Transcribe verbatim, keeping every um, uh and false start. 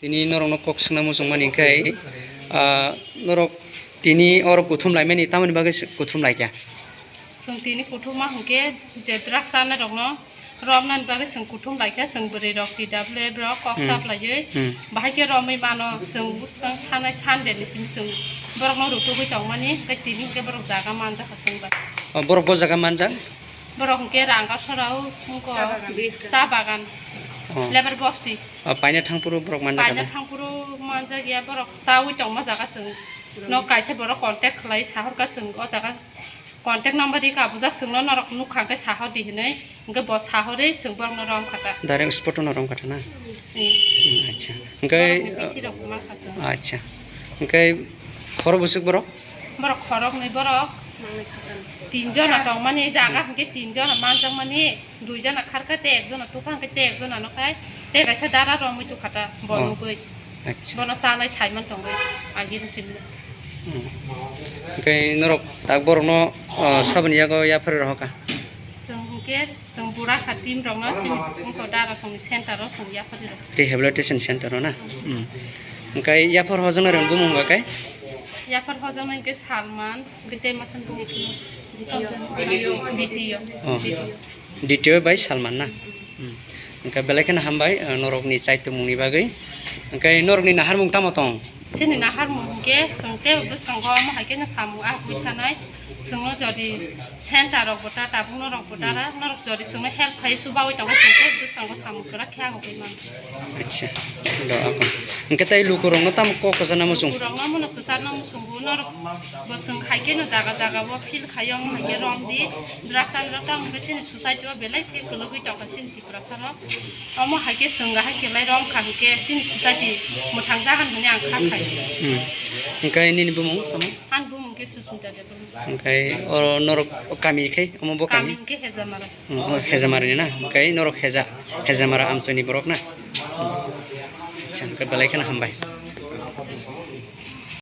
Tini norokno kok swngna muchungmani khe, ah, norok tini oro kuthum laimani tamoni bagwi kuthum laikha? Chwng tini kuthuma hwnkhe je drugs chanai rokno romnani bagwi chwng kuthum laikha, chwng bwrwi rok T W F rok kok Hmm. saplaiwi Hmm. bahai khe romwi mano, chwng bwskang thanai Sunday ni simi chwng borokno rutugwi tongmani, tei tini hwnkhe borok jaga manjakha chwng bai. O, borok bo jaga manjak? Borok hwnkhe Rangasorao wngkha cha bagan, Oh. Lebar bosti. O, paina thangphuru borok manjak Paina kha da? Thangphuru manjak ya, borok chawi tongma jaga chwng. Nok kaisa borok contact khlai sahorkha chwng o jaga. Contact number rikha, bujak chwngno norok nukha hwnkhe sahordi hinwi. Hwnkhe bo sahorwi chwng borokno romkha ta. Direct spot-o no romkha ta na? Hmm. Hmm, acha. Hwnkhe, Borokni bithi rok mankha chwng. Acha. Hwnkhe khoro bwswk borok? Borok khoroknwi borok. Tinjona tongmani jaga hwnkhe tinjona manjakmani. Duijona kharkha tei ekjona tukha hwnkhe tei ekjona nokha tei kaisa dara romwi tukha ta bo Oh. nugwi. Acha. Bono chanai saiman tongwi agi rw simi. Hmm. Hwnkhe norok tak borokno, oh, saboni yago yapharwi rohorkha? Chwng hwnkhe chwng bura kha team rokno chini wngkha dara songni center o chwng yapharwi rw. Rehabilitation center o na? Hmm. Hwnkhe yaphar hojongnairokni bumung hwnkha khe? Yaphar hojongnairok hwnkhe Salman, hwnkhe tei masa bumung D T O. Oh. D T O bai Salman na? Hmm. Hwnkhe belai kheno hambai, uh, norokni chaitumungni bagwi. Hwnkhe norokni naharmung tamo tong? Chini naharmung hwnkhe chwng tei bwskango omo hai kheno samung ahugwi thanai. Chwngno jodi center rok bo ta, tabuk norok bo ta ra, norok jodi chwngno help khai chubawi tongo, chwng tei bwskango samung kwrak khe ahugwi mano. Acha, do ako. Hwnkhe tei lukurokno tamo kok kwchana muchung? Lukurokno omono kwchana muchungo, norok bo chwng hai kheno jaga jaga o feel khaio, omo hai khe romdi, drugs and rok tamo hwnkhe chini society o belai khe kwlwgwi tongkha chini Tiprasa rok. Omo hai khe chwng hai khe lai romkha hwnkhe chini society mwthang jagan hwnwi ang kha khai. Hmm. Hwnkhe nini bumung tamo? Ani bumung khe Susmita Debbarma. Hwnkhe oro norok kami khai omo bo Kami kami? Hwnkhe Hejamara. Hmm, o Hejamara ni na? Hwnkhe norok Heja, Hejamara amchoi ni borok na? Hmm. Acha, hwnkhe belai kheno hambai.